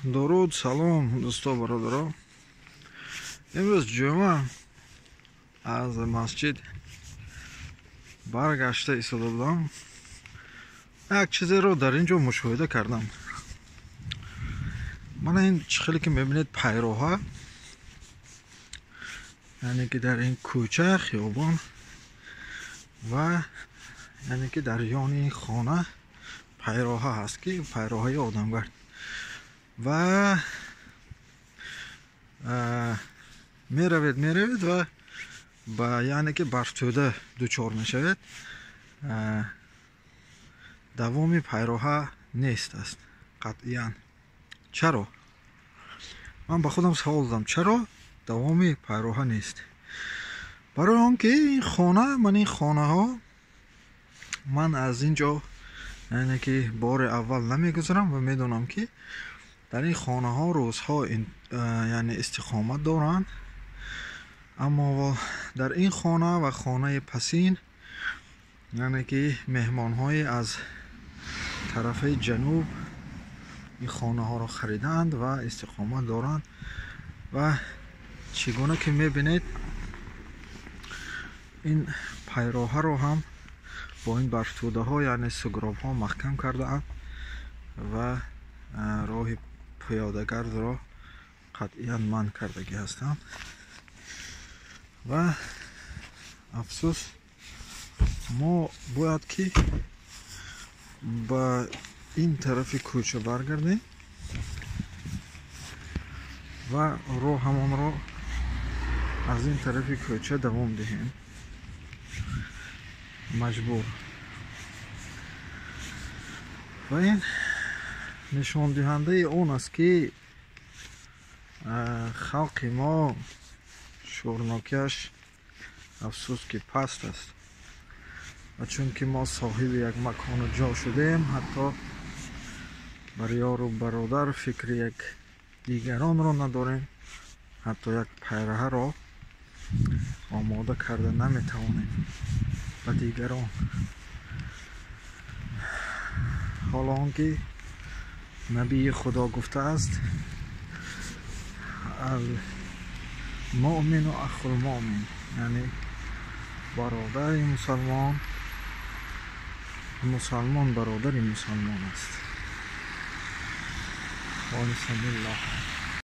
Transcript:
Дуруд, салом, дӯсто, бародаро. Имрӯз ҷумъа, аз масҷид баргашта истода будам. Як чизеро дар ин ҷо мушоҳида кардам. Мана ин чӣ хеле ки мебинед, пайроҳа, яъне ки дар ин кӯча, хиёбон ва яъне ки дар ёни ин хона пайроҳа ҳаст, ки пайроҳаи одамгард. Ва меравед, меравед ва ба яъне ки барфтӯда дучор мешавед. Давоми пайроҳа нест аст қатъиян. Чаро? Ман ба худам савол додам, чаро давоми пайроҳа нест? Барои он ки ин хона, ман ин хонаҳо, ман аз ин ҷо яъне ки бори аввал намегузарам ва медонам, ки дар ин хонаҳо рӯзҳо яъне истиқомат доранд, аммо дар ин хона ва хонаи пасин яъне ки меҳмонҳое аз тарафаи ҷануб ин хонаҳоро харидаанд ва истиқомат доранд. Ва чӣ гуна ки мебинед, ин пайроҳаро ҳам бо ин барфтӯдаҳо, яъне сугробҳо маҳкам кардаанд ва роҳи пиёдагардро қатъиян манъ кардагӣ ҳастанд. Ва афсӯс, мо бояд ки ба ин тарафи кӯча баргардем ва роҳамонро аз ин тарафи кӯча давом диҳем, маҷбур. Ва ин нишондиҳандаи он аст, ки халқи мо шӯрнокиаш, афсӯс, ки паст аст. Ва чунки мо соҳиби як макону ҷо шудем, ҳатто бар ёру бародар фикри як дигаронро надорем, ҳатто як пайраҳаро омода карда наметавонем ба дигарон. Ҳоло он ки набии Худо гуфтааст: «Алмӯмину ахулмӯмин», яъне бародари мусалмон, мусалмон бародари мусалмон аст. Бисмиллоҳ.